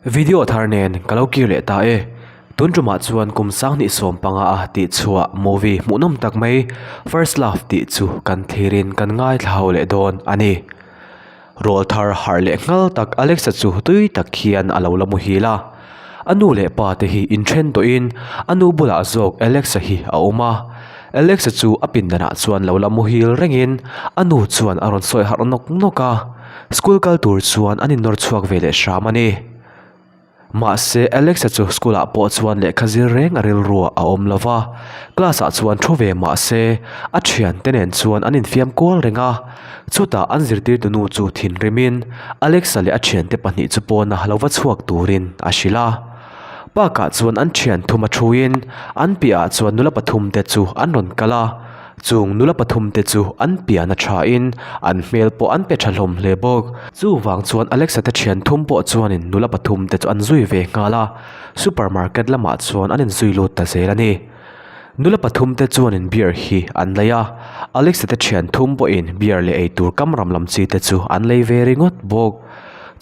Video thar nen ka lo kir leh ta e. Tun tumah chuan kum 2015 a tih chhuah movie hmuhnawm tak mai First Love tih chu kan thlirin kan ngaithla ho leh dawn a ni. Rawl thar harh leh nghal tak Alexa chu tui tak hian a lo la muhil a. A nu leh pa te hi inthen tawhin a nu bulah zawk Alexa hi a awm a. Alexa chu a pindanah chuan lo la muhil rengin a nu chuan a rawn sawi harh nawk nawk a. School kal tur chuan an innawr chhuak ve leh hram a ni. Mahse, Alex-a chu school ah pawh chuan lehkha zir reng a rilru a awm lo va, class ah chuan thu ve mahse, a thiante nen chuan an infiam kual reng a. Chutah an zirtirtu nu chu thinrimin Alex-a leh a thiante pahnih chu pawna lo va chhuak turin a hrilh a. Park ah chuan an thian thum a thuin an piahah chuan nula pathum te chu an rawn kal a. Chung nula pathum te chu an pian a tha in an hmel pawh an pe tha hlawm hle bawk. Chuvang chuan Alexa te thian thum pawh chuanin nula pathum te chu an zui ve nghal a, super market lamah chuan an inzui lut ta zel a ni. Nula pathum te chuanin beer hi an lei a, Alexa te thian thum pawhin beer leh eitur kam ram lam chi te chu an lei ve ringawt bawk.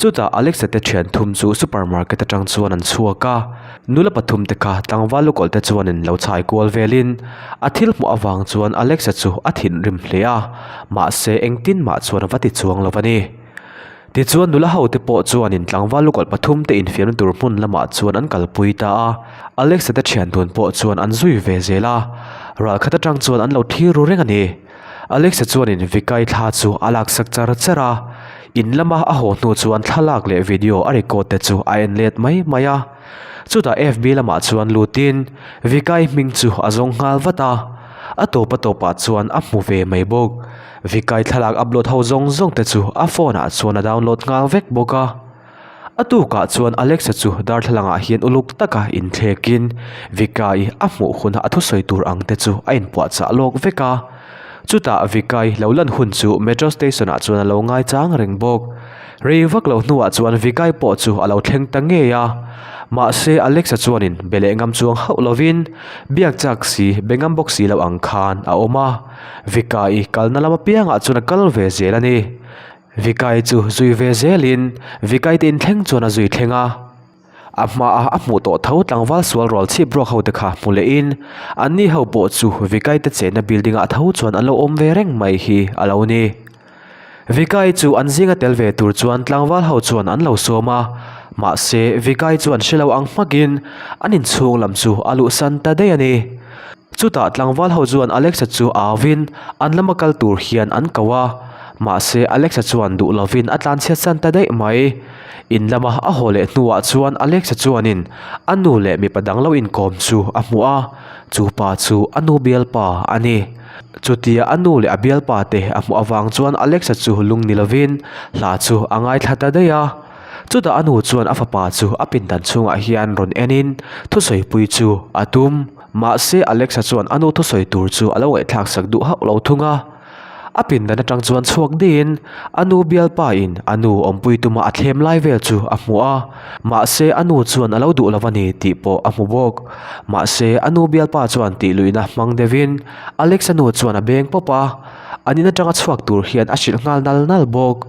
Chutah Alexa te thian thum chu super market atang chuan an chhuak a, nula pathum te kha tlangval lukawlh te chuanin lo chhai kual velin a thil hmuh avang chuan Alexa chu a thinrim hle a, mahse engtin mah chuan a va ti chuang lo a ni. Tichuan nula ho te pawh chuanin tlangval lukawlh pathum te infiamna tur hmun lamah chuan an kalpui ta a, Alexa te thian dun pawh chuan an zui ve zel a, ralkhat atang chuan an lo thlir ru reng a ni. Alexa chuanin Vikai thla chu a laksak char char a, in lama a haw hnu chuan thlalak leh video a record te chu a en let mai mai a. Chutah FB lamah chuan lutin Vikai hming chu a zawng nghal vat a, a tawp a tawpah chuan a hmu ve mai bawk. Vikai thlalak upload ho zawng zawng te chu a phone ah chuan a download nghal vek bawk a. A tukah chuan Alexa chu darthlalangah hian uluk taka inthlekin Vikai a hmuh huna a thusawi tur ang te chu a inpuahchah lawk vek a. Chutah Vikai lo lan hun chu metro station ah chuan a lo ngaichang reng bawk. Rei vak lo hnuah chuan Vikai pawh chu a lo thleng ta ngei a. Mahse Alexa chuanin be leh ngam chuang hauh lovin biak chak si be ngam bawk si lo ang khan a awm a. Vikai kalna lam apiangah chuan a kal ve zel a ni. Vikai chu zui ve zelin Vikai te inthleng chuan a zui thleng a, a hmaah a hmuh tawh tho tlangval sual rual chhip ruak ho te kha hmu lehin anni ho pawh chu Vikai te chenna building ah tho chuan an lo awm ve reng mai hi a lo ni. Vikai chu an zinga tel ve tur chuan tlangval ho chuan an lo sawm a, mahse Vikai chuan hre lo ang hmakin an inchhung lam chu a luhsan ta daih a ni. Chutah tlangval ho chuan Alexa chu auvin an lama kal tur hian an ko a, mahse Alexa chuan duh lovin a tlanchhiat san ta daih mai. In lama a haw leh hnuah chuan Alexa chuanin a nu leh mipa dang lo inkawm chu a hmu a, chu pa chu a nu bialpa a ni. Chutia a nu leh a bialpa te a hmuh avang chuan Alexa chu lung ni lovin hla chu a ngaithla ta daih a. Chutah a nu chuan a fapa chu a pindan chhungah hian rawn enin thusawipui chu a tum. Mahse Alexa chuan a nu thusawi tur chu a lo ngaihthlak sak duh hauh lo thung a. A pindan atang chuan chhuak diin a nu bialpa in a nu awmpui tuma a thlem lai vel chu a hmu a. Mahse a nu chuan a lo duh lo a ni tih pawh a hmu bawk. Mahse a nu bialpa chuan tih luihna hmang deuhin Alexa nu chuan a beng pawp a, an in atanga chhuak tur hian a hrilh nghal nal nal bawk.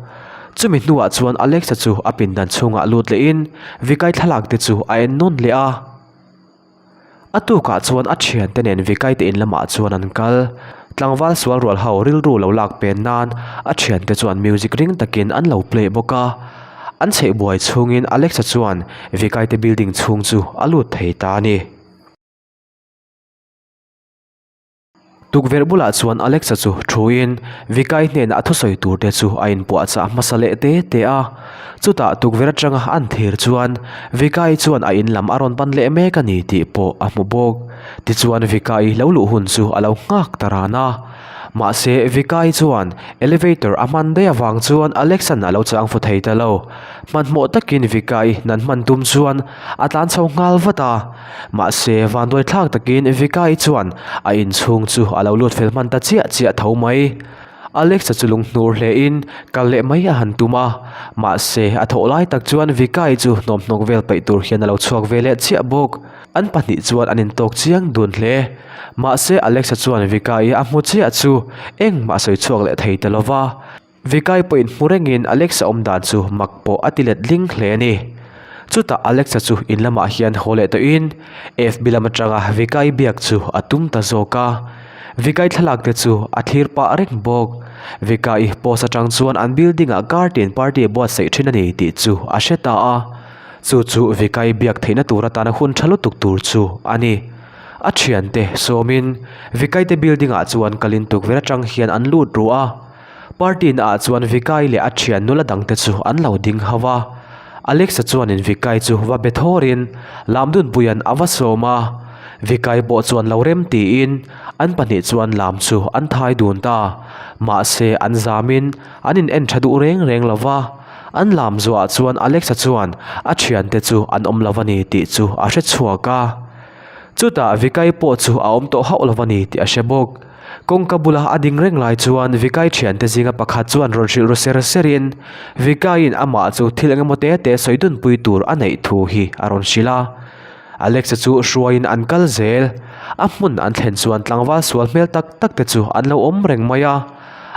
Chumi hnuah chuan Alexa chu a pindan chhungah lut lehin Vikai thlalak te chu a en nawn leh a. A tukah chuan a thiante nen Vikai te in lamah chuan an kal. Tlangval sual rual ho rilru lo lak pen nan a thiante chuan music ring takin an lo play bawk a. An chheih buai chhungin Alexa chuan Vikai te building chhung chu a lut thei ta a ni. Tukverh bulah chuan Alexa chu thuin Vikai hnenah a thusawi tur te chu a inpuahchah hmasa leh te te a. Chutah tukverh atanga an thir chuan Vikai chuan a in lam a rawn pan leh mek a ni tih pawh a hmu bawk. Tichuan Vikai lo luh hun chu a lo nghak ta ran a. Mahse Vikai chuan elevator a hman daih avang chuan Alex-a'n a lo chang fu thei ta lo. Hmanhmawh takin Vikai nan hman tum chuan a tlan chho nghal vat a. Mahse, vanduai thlak takin Vikai chuan a inchhung chu a lo lut fel hman ta chiah chiah tho mai. Alexa chu lunghnur hlein kal leh mai a han tum a, mahse a thawh lai tak chuan Vikai chu hnawmhnawk vel peih tur hian a lo chhuak ve leh chiah bawk. An pahnih chuan an intawk chiang dun hle. Mahse, Alexa chuan Vikai a hmu chiah chu engmah a sawi chhuak leh thei ta lo va. Vikai pawhin hmu rengin Alexa awm dan chu mak pawh a ti let ling hle a ni. Chutah Alex-a chu in lamah hian haw leh tawhin FB lam atanga Vikai biak chu a tum ta zawk a. Vikai thlalak te chu a thlir pah reng bawk. Vikai post atang chuan an building ah garden party a buatsaih thin a ni tih chu a hre ta a. Chu chu Vikai biak theihna tur atana hun tha lutuk tur chu a ni. A thiante sawmin Vikai te building ah chuan kalin tukverh atang hian an lut ru a. Party na ah chuan Vikai leh a thian nula dang te chu an lo ding ho a. Alexa chuanin Vikai chu va be thawrin Lamdunpuia'n a va sawm a. Vikai pawh chuan lo rem tiin an pahnih chuan lam chu an thai dun ta. Mahse an zamin an in en tha duh reng reng lo va. An lam zuah chuan Alexa chuan a thiante chu an awm lo a ni tih chu a hre chhuak a. Chutah Vikai pawh chu a awm tawh hauh lo a ni tih a hre bawk. Kawngka bula a ding reng lai chuan Vikai thiante zinga pakhat chuan rawn hrilh ru ser serin Vikaiin amah chu thil engemaw te te sawi dunpui tur a neih thu hi a rawn hrilh a. Alexa chu hruaiin an kal zel. A hmun an thlen chuan tlangval sual hmel tak tak te chu an lo awm reng mai a.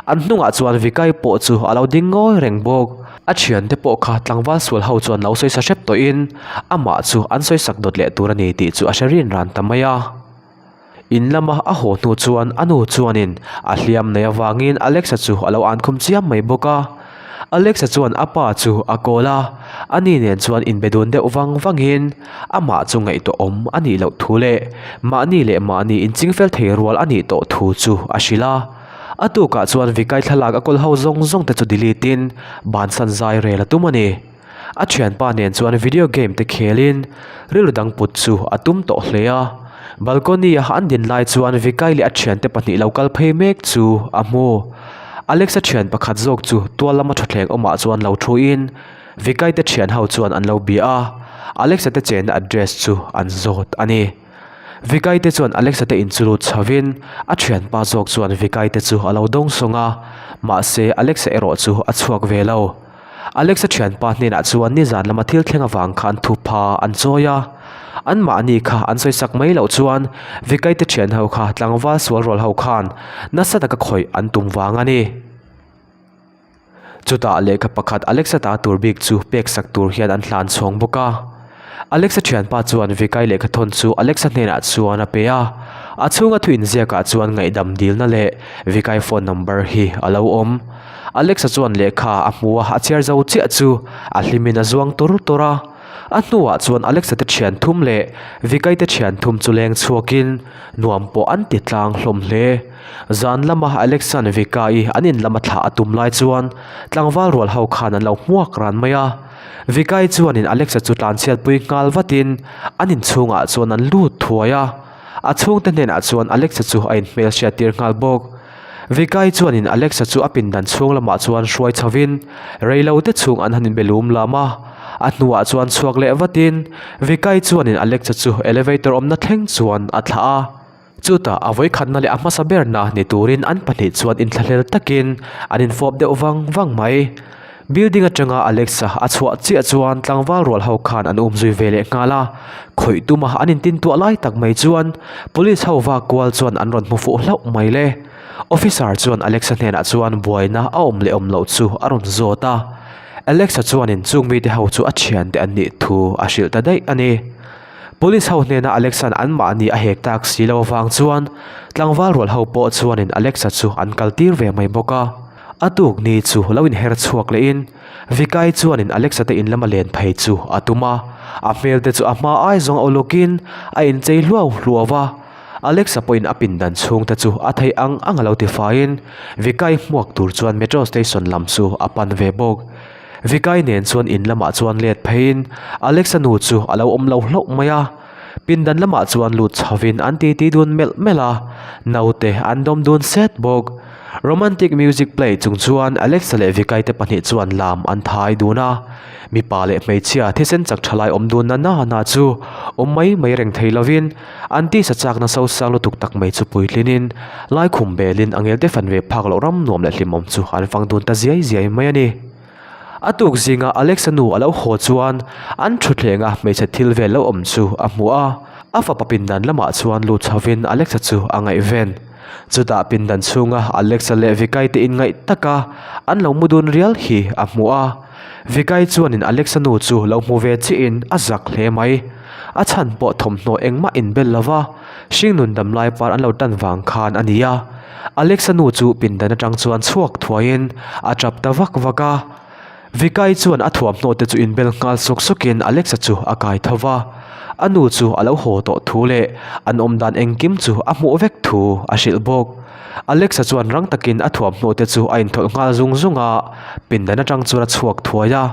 An hnungah chuan Vikai pawh chu a lo ding ngawi reng bawk. A thiante pawh kha tlangval sual ho chuan lo sawisa hrep tawhin amah chu an sawisak dawt leh tur a ni tih chu a hre rin ran ta mai a. In lama a haw hnu chuan a nu chuanin a hliam nei avangin Alexa chu a lo an khum chiam mai bawk a. Alexa chuan a pa chu a call a, ani nen chuan inbe dun deuh vang vangin amah chu ngaihtuahawm a nih loh thu leh mahni leh mahni inchingfel thei rual a nih tawh thu chu a hrilh a. A tukah chuan Vikai thlalak a kawl ho zawng zawng te chu delete in bansan zai rel a tum a ni. A thianpa nen chuan video game te khelin rilru dang put chu a tum tawh hle a. Balcony a an din lai chuan Vikai leh a thiante pahnih lo kal phei mek chu a hmu. Alex-a thian pakhat zawk chu tual lama thutthleng awmah chuan lo thu in Vikai te thian ho chuan an lo bia a, Alex-a te chenna address chu an zawt a ni. Vikai te chuan Alex-a te in chu lut chhovin a thianpa zawk chuan Vikai te chu a lo dawngsawng a, mahse Alex-a erawh chu a chhuak ve lo. Alexa thianpa hnenah chuan nizan lama thil thleng avang khan thupha an chawi a, anmahni kha an sawisak mai loh chuan Vikaite thian ho kha tlangval sual rual ho khan nasa taka khawih an tum vang a ni. Chutah lehkha pakhat Alexa ta tur bik chu pek sak tur hian an hlan chhawng bawk a. Alexa thianpa chuan Vikai lehkha thawn chu Alexa hnenah chuan a pe a, a chhunga thu inziakah chuan ngaihdam dilna leh Vikai phone number hi a lo awm. Alexa chuan lehkha a hmu a, a chhiar zo chiah chu a hlimin a zuang tur tur a. A hnuah chuan Alexa te thian thum leh Vikai te thian thum chu leng chhuakin nuam pawh an ti tlang hlawm hle. Zan lama Alexa'n Vikai an in lama thlah a tum lai chuan tlangval rual ho khan an lo hmuak ran mai a. Vikai chuanin Alexa chu tlanchhiatpui nghal vatin an inchhungah chuan an lut thuai a. A chhungte hnenah chuan Alexa chu a inhmelhriat tir nghal bawk. Vikai chuanin Alexa chu a pindan chhung lamah chuan hruai chhovin reilo te chhung an han inbe lum lam a. A hnuah chuan chhuak leh vatin Vikai chuanin Alexa chu elevator awmna thleng chuan a thlah a. Chutah a vawikhatna leh a hmasa berna ni turin an pahnih chuan inthlahlel takin an infawp deuh vang vang mai. Building atanga Alexa a chhuah chiah chuan tlangval rual ho khan an umzui ve leh nghal a, khawih tuma an intintuah lai tak mai chuan police ho vak kual chuan an rawn hmu fuh hlauh mai le. Officer chuan Alexa hnenah chuan buaina a awm leh awm loh chu a rawn zawt a, Alexa chuanin chung mite ho chu a thiante an nih thu a hrilh ta daih a ni. Police ho hnena Alexa-a'n anmahni a hek tak si lo avang chuan tlangval rual ho pawh chuanin Alexa chu an kal tir ve mai bawk a. A tuk ni chu lo inher chhuak lehin Vikai chuanin Alexa te in lama len phei chu a tum a. A hmel te chu a hma ai zawng a ulukin a inchei hluau hluau a. Alexa pawhin a pindan chhung te chu a theih ang ang a lo tifaiin Vikai hmuak tur chuan metro station lam chu a pan ve bawk. Vikai nen chuan in lamah chuan let pheiin Alexa nu chu a lo awm lo hlauh mai a, pindan lamah chuan lut chhovin an titi dun melh melh a, naute an dawm dun set bawk. Romantic music play chung chuan Alexa leh Vikai te pahnih chuan lam an thai dun a, mipa leh hmeichhia thisen chak tha lai awm dun na na na chu awm mai mai reng thei lovin an tisa chakna sosang lutuk tak mai chu puitlinin laikhum belin a ngel te fan ve phak loh ram nuam leh hlimawm chu an fang dun ta ziai ziai mai a ni. A tuk zinga Alexa nu a lo haw chuan an thutthleng a hmeichhe thil vel lo awm chu a hmu a, a fapa pindan lamah chuan lut chhovin Alexa chu a ngaihven. Chutah pindan chhunga Alexa leh Vikai te inngaih taka an lo mu dun rial hi a hmu a. Vikai chuanin Alexa nu chu lo hmu ve chiahin a zak hle mai. A chhan pawh thawmhnaw engmah inbel lova hringnun damlai par an lo tan vang khan a ni a. Alexa nu chu pindan atang chuan chhuak thuaiin a tap ta vak vak a. Vikai chuan a thuamhnaw te chu inbel nghal sawk sawkin Alexa chu a kai tho va. A nu chu a lo haw tawh thu leh an awm dan engkim chu a hmuh vek thu a hrilh bawk. Alexa chuan rang takin a thuamhnaw te chu a inthawlh nghal zung zung a, pindan atang chuan a chhuak thuai a.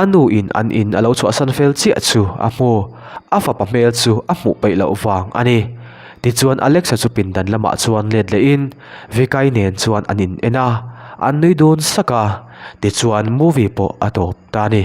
A nu in an in a lo chhuahsan fel chiah chu a hmu. A fapa hmel chu a hmuh peih loh vang a ni. Tichuan Alexa chu pindan lamah chuan let lehin Vikai nen chuan an in en a, an nui dun sak a. Tichuan movie pawh a tawp ta a ni.